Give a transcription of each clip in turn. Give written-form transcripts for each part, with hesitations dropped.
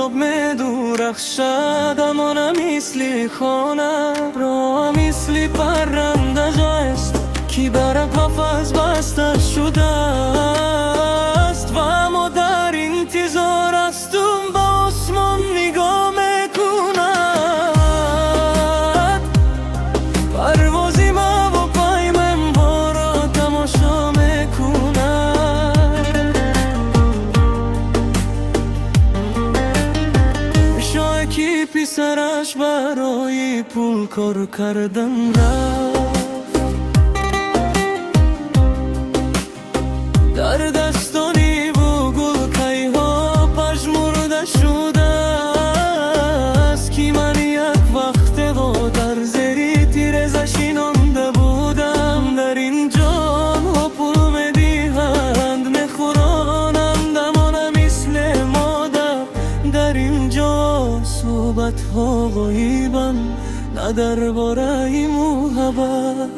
Офтоб медурахшад, аммо на мисли хона. Роҳ мисли парранда ҷоест, ки бар қафас баста шудааст, ва мо дар интизор ҳастум, ба осмон нигоҳ мекунад. Парвози мо ва паймонҳоро тамошо мекунад. Шояд ки писараш барои пул кор кардан рафт, дар дастони ӯ гулкайҳо пажмурда шудааст, ки ман як вақте дар зери тиреза шинонда будам. Дар ин ҷо онҳо пул медиҳанд, мехӯронанд, аммо на мисли модар. Дар ин ҷо суҳбатҳо ғоибанд, на дар бораи муҳаббат.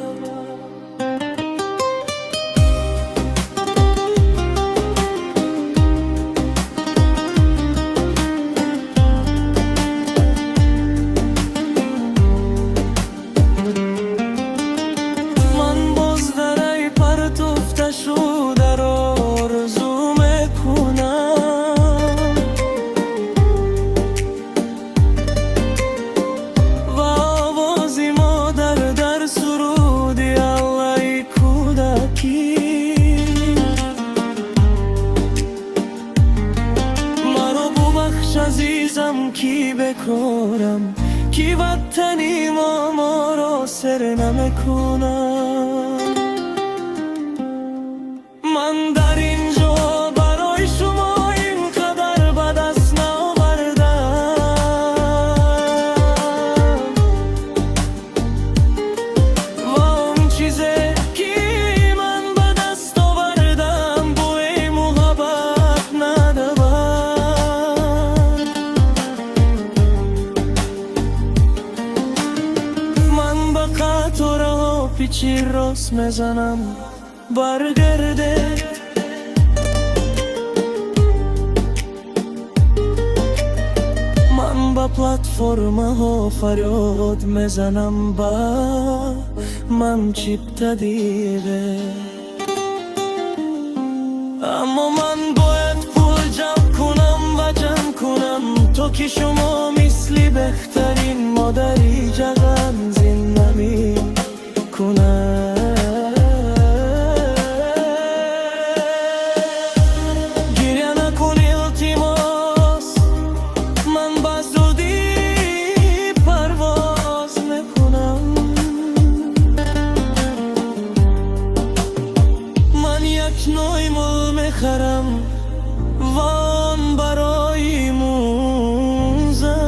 Ман боз дараи партофта шударо орзу мекунам ва овози модар дар суруди аллаи кӯдакӣ. Маро бубахш, азизам, ки бекорам, ки ватани мо моро сер намекунад. Ман дар ин ҷо барои шумо ин қадар ба даст наовардам ва он чизе ки ман ба даст овардам, бӯи муҳаббат надавад. Ман ба қатораҳо пичи рост мезанам, баргардед. Ман ба платформаҳо фарёд мезанам, ба ман чипта диҳед. Аммо ман бояд пул ҷамъ кунам ва ҷамъ кунам, то ки шумо мисли беҳтарин модари ҷаҳон зиндагӣ кунад. Гиря накун, илтимос, ман ба зудӣ парвоз мекунам. Ман як навъи мол мехарам ва он барои мӯза.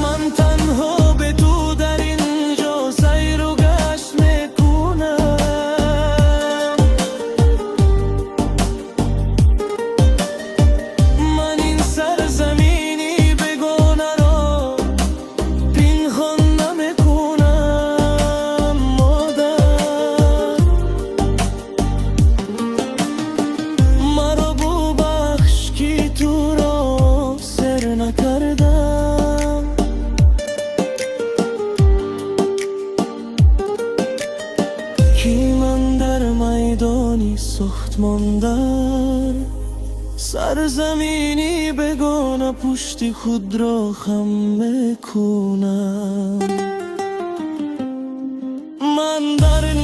Ман танҳо бе ту дар ин ҷо сайру гашт мекунам. Ман ин сарзамини бегонаро пинҳон намекунам, модар. Маро бубахш, ки туро сер накардам, ки ман дар майдони сохтмон, дар сарзамини бегона пушти худро хам мекунам. Ман дар ин